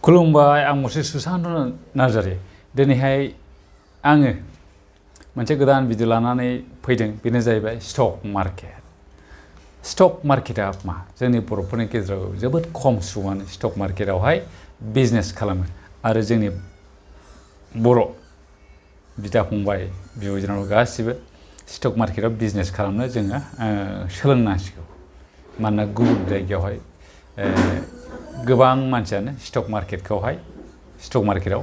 खुलुमबाय आं मुसे सुशांत नार्जारी दिनैहाय आङो मोनसे गोदान भिडिअ लानानै फैदों बेनो जाहैबाय स्टक मार्केटआ मा जोंनि बर'फोरनि गेजेराव जोबोद खम सुबुङानो स्टक मार्केटआवहाय बिजनेस खालामो आरो जोंनि बर' बिदा फंबाय बिब' बिनानाव गासिबो स्टक मार्केटआव बिजनेस खालामनो जोङो सोलोंनांसिगौ मानोना गुबुन जायगायावहाय गोबां मानसियानो स्टक मार्केटआव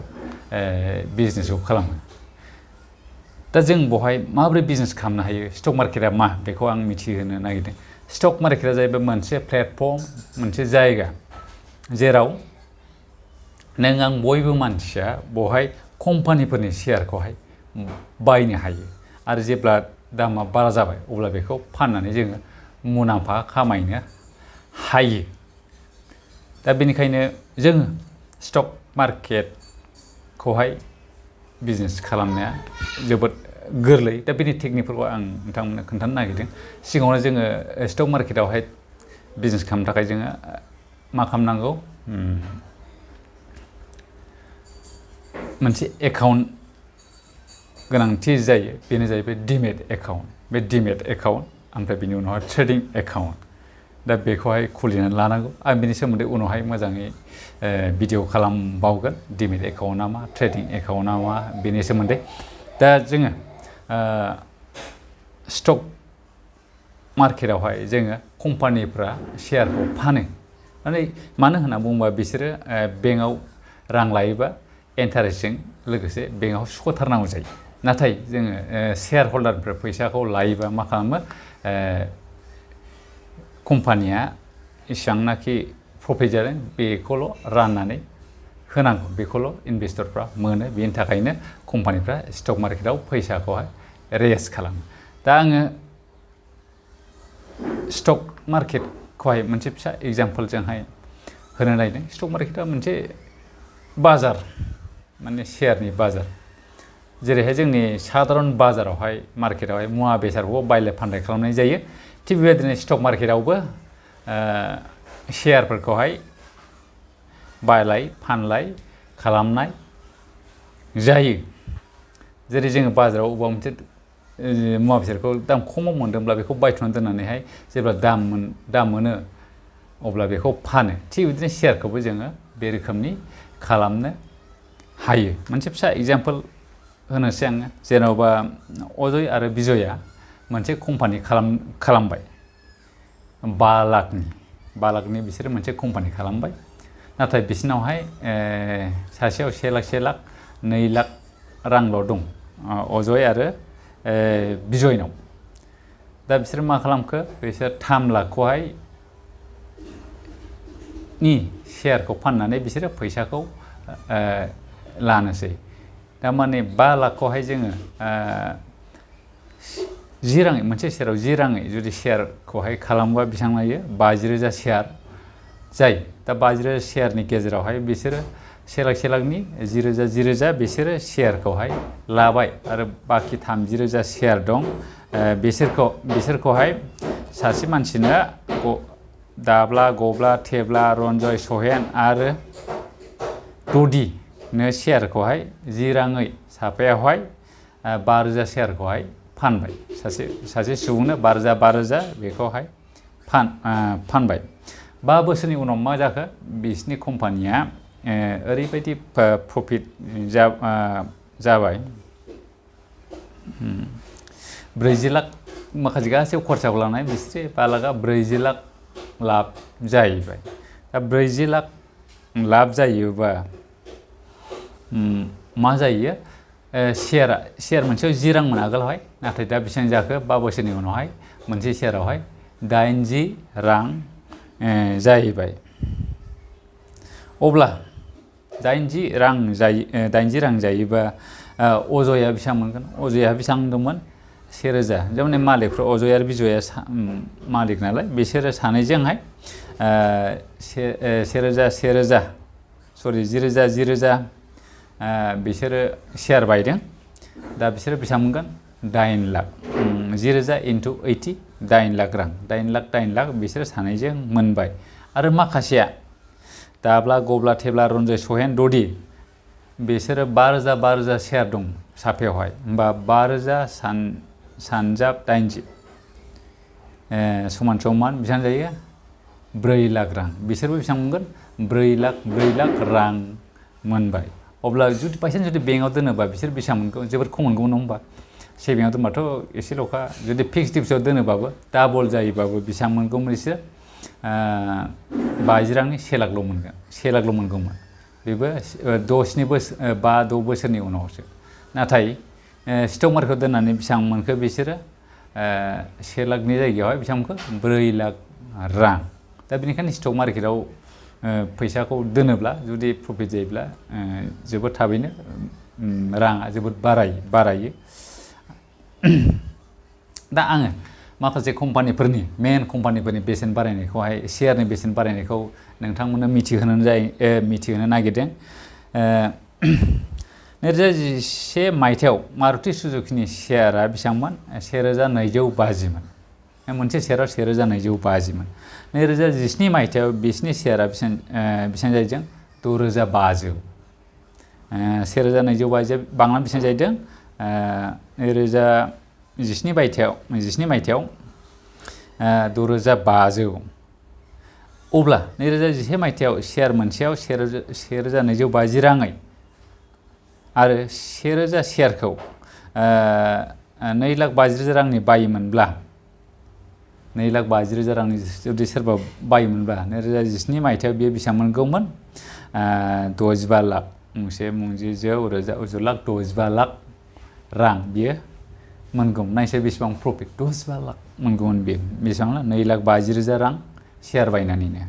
बिजनेसखौ खालामो दा जों बहाय माबोरै बिजनेस खालामनो हायो स्टक मार्केटआ मा बेखौ आं मिथिहोनो नागिरदों स्टक मार्केटआ जाहैबाय मोनसे प्लेटफर्म मोनसे जायगा जेराव नों आं बयबो मानसिया बहाय कम्पानिफोरनि शेयारखौहाय बायनो हायो आरो जेब्ला दामा बारा जाबाय अब्ला बेखौ फाननानै जोङो मुलाम्फा खामायनो हायो दा बेनिखायनो जोङो स्टक मार्केटखौहाय बिजनेस खालामनाया जोबोद गोरलै दा बेनि टेकनिकफोरखौ आं नोंथांमोननो खोन्थानो नागिरदों सिगाङावनो जोङो स्टक मार्केटआवहाय बिजनेस खालामनो थाखाय जोङो मा खालामनांगौ मोनसे एकाउन्ट गोनांथि जायो बेनो जाहैबाय डिमेट एकाउन्ट बे डिमेट एकाउन्ट ओमफ्राय बिनि उनावहाय ट्रेडिं एकाउन्ट दा बेखौहाय खुलिनानै लानांगौ आं बिनि सोमोन्दै उनावहाय मोजाङै भिडिअ खालामबावगोन डिमेट एकाउन्टआ मा ट्रेडिं एकाउन्टआ मा बेनि सोमोन्दै दा जोङो स्टक मार्केटआवहाय जोङो कम्पानिफ्रा शेयारखौ फानो मानो होनना बुङोबा बिसोरो बेंकआव रां लायोबा इन्टारेस्टजों लोगोसे बेंकआव सुख'थारनांगौ जायो नाथाय जोङो शेयार हल्डारनिफ्राय फैसाखौ लायोबा मा खालामो कम्पानिया इसेबांनाखि प्रफिट जादों बेखौल' राननानै होनांगौ बेखौल' इनभेस्टरफ्रा मोनो बेनि थाखायनो कम्पानिफ्रा स्टक मार्केटआव फैसाखौहाय रेज खालामो दा आङो स्टक मार्केटखौहाय मोनसे फिसा एग्जाम्पलजोंहाय होनो नागिरदों स्टक मार्केटआ मोनसे बाजार माने शेयारनि बाजार जेरैहाय जोंनि साधारन बाजारावहाय मार्केटआवहाय मुवा बेसादखौ बायलाय फानलाय खालामनाय जायो थिग बेबायदिनो स्टक मार्केटआवबो शेयारफोरखौहाय बायलाय फानलाय खालामनाय जायो जेरै जोङो बाजाराव अबेबा मोनसे मुवा बेसादखौ दाम खमाव मोनदोंब्ला बेखौ बायथ'नानै दोननानैहाय जेब्ला दाम मोनो अब्ला बेखौ फानो थिग बिदिनो शेयारखौबो जोङो बे रोखोमनि खालामनो हायो मोनसे फिसा एग्जाम्पल होनोसै आङो जेन'बा अजय आरो बिजयआ मोनसे कम्पानि खालामबाय 5 लाखनि बिसोरो मोनसे कम्पानि खालामबाय नाथाय बिसिनावहाय सासेयाव 1 लाख 2 लाख रांल' दं अजय आरो बिजयनाव दा बिसोर मा खालामखो बिसोर 3 लाखखौहाय नि शेयारखौ फाननानै बिसोरो फैसाखौ लानोसै थारमाने 5 लाखखौहाय जोङो 10 राङै मोनसे शेयाराव 10 राङै जुदि शेयारखौहाय खालामोबा बेसेबां लायो 50,000 शेयार जायो दा 50,000 शेयारनि गेजेरावहाय बिसोरो 1 लाखनि 10,000 बिसोरो शेयारखौहाय लाबाय आरो बाखि 30,000 शेयार दं बिसोरखौहाय सासे मानसिनो दाब्ला गब्ला थेब्ला रन्जय सहेन आरो ददिनो शेयारखौहाय 10 राङै साफायावहाय 5,000 शेयारखौहाय फानबाय सासे सुबुंनो 5,000 बेखौहाय फानबाय 5 बोसोरनि उनाव मा जाखो बिसिनि कम्पानिया ओरैबायदि प्रफिट जाबाय 40 लाख माखासे गासैबो खरसाखौ लानानै बिसोरो 5 लाखआ 40 लाख लाब जाहैबाय दा 40 लाख लाब जायोबा मा जायो शेयार मोनसेयाव 10 रांमोन आगोलावहाय नाथाय दा बेसेबां जाखो 5 बोसोरनि उनावहाय मोनसे शेयारावहाय 80 रां जाहैबाय अब्ला 80 रां जायोबा अजयआ बेसेबां मोनगोन अजयआ बेसेबां दंमोन 1,000 थारमाने मालिकफ्रा अजय आरो बिजयआ मालिक नालाय बिसोरो सानैजोंहाय 10,000 बिसोरो शेयार बायदों दा बिसोरो बेसेबां मोनगोन 8 लाख 10,000 into 80 8 लाख रां 8 लाख बिसोरो सानैजों मोनबाय आरो माखासेया दाब्ला गब्ला थेब्ला रन्जय सहेन ददि बिसोरो 5,000 शेयार दं साफायावहाय होमबा 5,000 सानजाब 80 समान समान बेसेबां जायो 4 लाख रां बिसोरबो बेसेबां मोनगोन 4 लाख रां मोनबाय अब्ला जुदि बायसान्स जुदि बेंकआव दोनोबा बिसोर बेसेबां मोनगोन जोबोद खम मोनगौमोन नङा होमबा सेभिंआव दोनबाथ' एसेल'खा जुदि फिक्स डिप'जिटआव दोनोबाबो डाबल जायोबाबो बेसेबां मोनगौमोन बिसोर 50 रांनि 1 लाखल' मोनगोन 1 लाखल' मोनगौमोन बेबो 5-6 बोसोरनि उनावसो नाथाय स्टक मार्केटआव दोननानै बेसेबां मोनखो बिसोरो 1 लाखनि जायगायावहाय बेसेबां मोनखो 4 लाख रां दा बेनिखायनो स्टक मार्केटआव फैसाखौ दोनोब्ला जुदि प्रफिट जायोब्ला जोबोद थाबैनो राङा जोबोद बारायो दा आङो माखासे कम्पानिफोरनि मेन कम्पानिफोरनि बेसेन बारायनायखौहाय शेयारनि बेसेन बारायनायखौ नोंथांमोननो मिथिहोनो नागिरदों 2011 मायथाइयाव मारुति सुजुकिनि शेयारा बेसेबांमोन 1,250 मोन मोनसे शेयाराव 1,250 मोन 2017 मायथाइयाव बिसिनि शेयारा बेसेबां जाहैदों 6,500 1,250 बांनानै बेसेबां जाहैदों 2017 मायथाइयाव 6,500 अब्ला 2011 मायथाइयाव शेयार मोनसेयाव 1,250 राङै आरो 1,000 शेयारखौ 2,50,000 रांनि बायोमोनब्ला 2,50,000 रांनि जुदि सोरबा बायोमोनब्ला 2017 मायथाइयाव बेयो बेसेबां मोनगौमोन 65 लाख 65 लाख रां बियो मोनगौमोन नायसै बेसेबां प्रफिट 65 लाख मोनगौमोन बेयो बेसेबां 2,50,000 रां शेयार बायनानैनो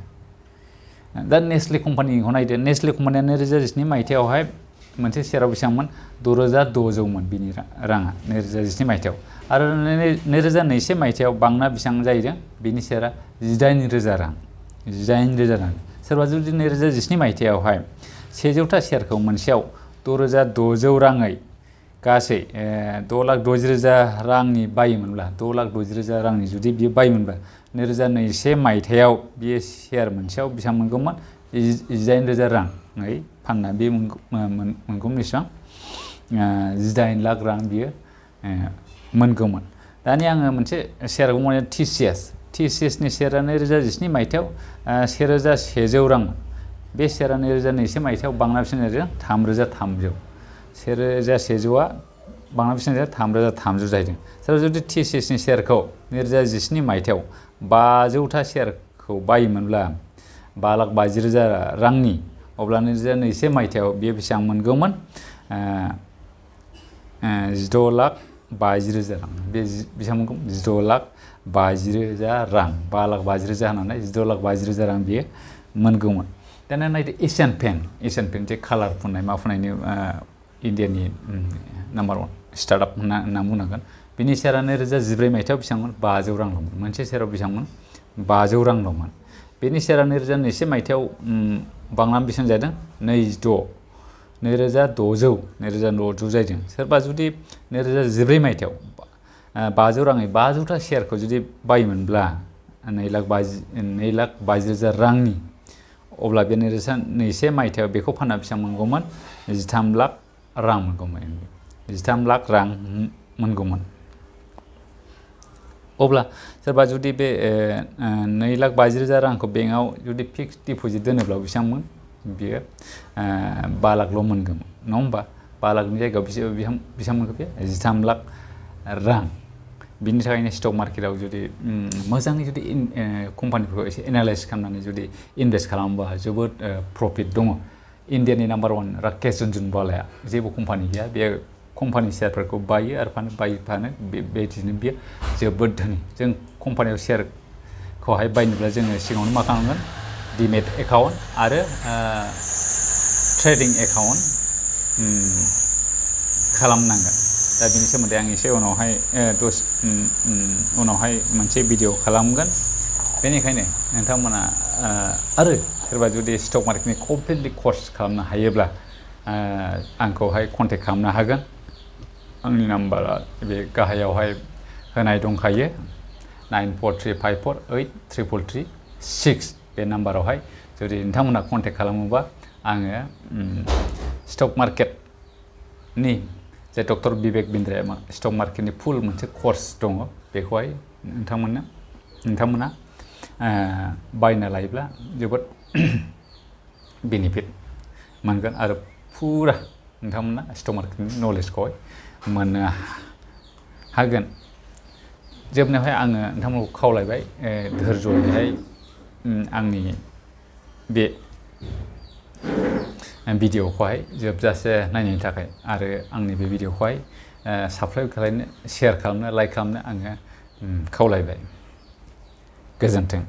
दा नेस्ले कम्पानिखौ नायदो नेस्ले कम्पानिया 2017 मायथाइयावहाय मोनसे शेयाराव बेसेबांमोन 6,600 मोन बिनि राङा 2017 मायथाइयाव आरो 2021 मायथाइयाव बांना बेसेबां जाहैदों बिनि शेयारा 18,000 रां 18,000 रां सोरबा जुदि 2017 मायथाइयावहाय 100था शेयारखौ मोनसेयाव 6,600 राङै गासै 6,60,000 रांनि बायोमोनब्ला 6,60,000 रांनि जुदि बियो बायोमोनब्ला 2021 मायथाइयाव बियो शेयार मोनसेयाव बेसेबां मोनगौमोन 18,000 राङै फानना बे मोनगौमोन बेसेबां 18 लाख रां बियो मोनगौमोन दानि आङो मोनसे शेयारखौ माने TCSनि शेयारा 2017 मायथाइयाव 1,100 रांमोन बे शेयारा 2021 मायथाइयाव बांना बेसेबां जादों 3,300 1,100आ बांना बेसेबां जादों 3,300 जाहैदों सोरबा जुदि TCSनि शेयारखौ 2017 मायथाइयाव 500था शेयारखौ बायोमोनब्ला 5,50,000 रांनि अब्ला 2021 मायथाइयाव बेयो बेसेबां मोनगौमोन 16,50,000 रां बे बेसेबां मोनगौमोन 16,50,000 रां 5,50,000 होनानै 16,50,000 रां बियो मोनगौमोन दाना नायदो एसियान पेन्ट जे कालार फुननाय मा फुननायनि इन्डियानि नाम्बार 1 स्टार्टआप होनना बुंनांगोन बिनि शेयारा 2014 मायथाइयाव बेसेबांमोन 500 रांल'मोन मोनसे शेयाराव बेसेबांमोन 500 रांल'मोन बेनि शेयारा 2021 मायथाइयाव बांनानै बेसेबां जादों 2,600 जादों सोरबा जुदि 2014 मायथाइयाव 500 राङै 500था शेयारखौ जुदि बायोमोनब्ला 2,50,000 रांनि अब्ला बे 2021 मायथाइयाव बेखौ फानना बेसेबां मोनगौमोन 13 लाख रां मोनगौमोन 13 लाख रां मोनगौमोन अब्ला सोरबा जुदि बे 2,50,000 रांखौ बेंकआव जुदि फिक्स डिप'जिट दोनोब्ला बेसेबांमोन बियो 5 लाखल' मोनगौमोन नङा होमबा 5 लाखनि जायगायाव बेसेबां मोनगोन बे 13 लाख रां बिनि थाखायनो स्टक मार्केटआव जुदि मोजाङै जुदि कम्पानिफोरखौ एसे एनालाइज खालामनानै जुदि इनभेस्ट खालामोबा जोबोद प्रफिट दङ इन्डियानि नाम्बार 1 राकेश झुनझुनवालाया जेबो कम्पानि गैया बे कम्पानि शेयारफोरखौ बायो आरो फानो बेबायदिनो बियो जोबोद धोनि जों कम्पानियाव शेयारखौहाय बायनोब्ला जोङो सिगाङावनो मा खालामनांगोन डिमेट एकाउन्ट आरो ट्रेडिं एकाउन्ट खालामनांगोन दा बेनि सोमोन्दै आं एसे उनावहाय मोनसे भिडिअ खालामगोन बेनिखायनो नोंथांमोना आरो सोरबा जुदि स्टक मार्केटनि कमप्लिटलि कर्स खालामनो हायोब्ला आंखौहाय कन्टेक्ट खालामनो हागोन आंनि नाम्बारा बे गाहायावहाय होनाय दंखायो 9435483336 बे नाम्बारावहाय जुदि नोंथांमोना कन्टेक्ट खालामोबा आङो स्टक मार्केटनि जे डक्टर बिबेक बिन्द्राया स्टक मार्केटनि फुल मोनसे कर्स दङ बेखौहाय नोंथांमोना बायना लायोब्ला जोबोद बेनिफिट मोनगोन आरो फुरा नोंथांमोना स्टक मार्केटनि नलेजखौहाय मोननो हागोन। जोबनायावहाय आङो नोंथांमोनखौ खावलायबाय धैर्ययैहाय आंनि बे भिडिअखौहाय जोबजासे नायनायनि थाखाय आरो आंनि बे भिडिअखौहाय साबस्क्राइब खालामनो, शेयार खालामनो, लाइक खालामनो आङो खावलायबाय। गोजोन्थों।